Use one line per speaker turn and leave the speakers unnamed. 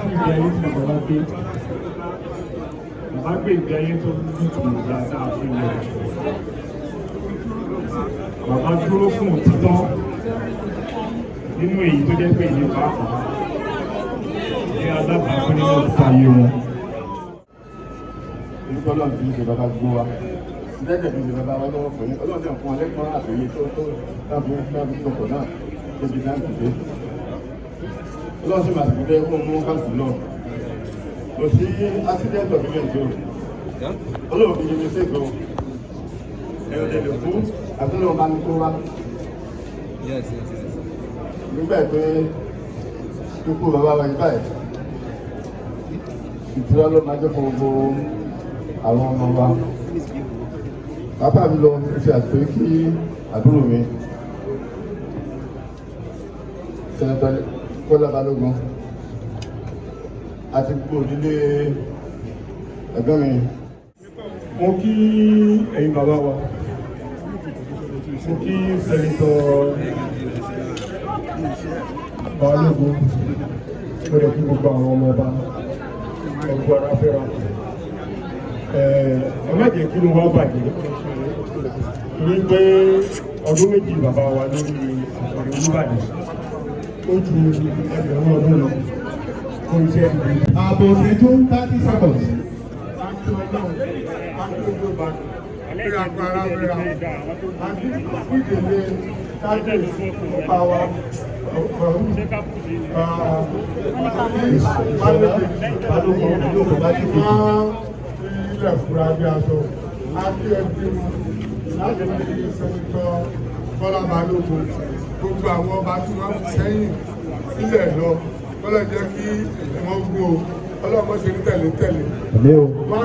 fún ìgbé ayé tí bàbá wa gbé. Bàbá gbé ìgbé ayé tó nítumọ̀ dáadáa fún ilẹ̀. Bàbá dúró fún òtítọ́ nínú èyí tó jẹ́ pé ìyẹn pàápàá ní alábàápín nínú òtítọ́ ayé wọn.
Orúkọ Ọlọ́run ti ń ṣe bàbá gbogbo wa lẹ́jẹ̀ fi ṣe bàbá wa lọ́wọ́ fún yín. Ọlọ́run tẹ̀ fún wa lẹ́gbọ́n àtòyè tó tábí tábí tọkọ̀ náà débi náà ti dé. Ọlọ́run sì máa sì fẹ́ kó mú káàsì náà kò sí accident of event o. Ọlọ́run fi ṣe mistake o. Ẹ̀rọ tẹ̀lé kú àtúnlọ́run bá ní kó wá nígbà pé ikú bàbá wa yìí báyìí, ìtura ló máa jẹ́ fún gbogbo àwọn ọmọ wa. Bàbá mi lọ fi àtúntò kí àbúrò mi, Senator Kọ́lá Balógun, àti gbogbo òdílé ẹ̀gbọ́n mi.
Mo kí ẹ̀yin bàbá wa, mo kí Senator Balógun, mo dẹ̀ kí gbogbo àwọn ọmọ ọba ẹ̀kú ara fẹ́ra. Ẹ má jẹ́ kí inú wa bàjẹ́ torí pé ọdún 2 bàbá wa lórí àpèrè Olúbàdàn ó ju 1,000 ọdún lọ fún iṣẹ́ ìlú.
Ààbò ìṣẹ́jú, 30 seconds.
Àti Ọlọ́run àti gbogbo Ìbàdàn bí agbára fẹ́ra àti ìdílé kábíyèsí ọba wa ọ̀run.
Balógun ìlú Òkúta ti fi.
Wọ́n fi ilẹ̀ fura bí aṣọ àti ẹbí wọn láti fi Senator Kọ́lá Balógun, gbogbo àwọn ọba tí wọ́n fi sẹ́yìn sílẹ̀ lọ, kọ́lá jẹ́ kí wọ́n gbó ọlọ́mọ ṣe ní tẹ̀lé tẹ̀lé.
Àmín o.
Wọ́n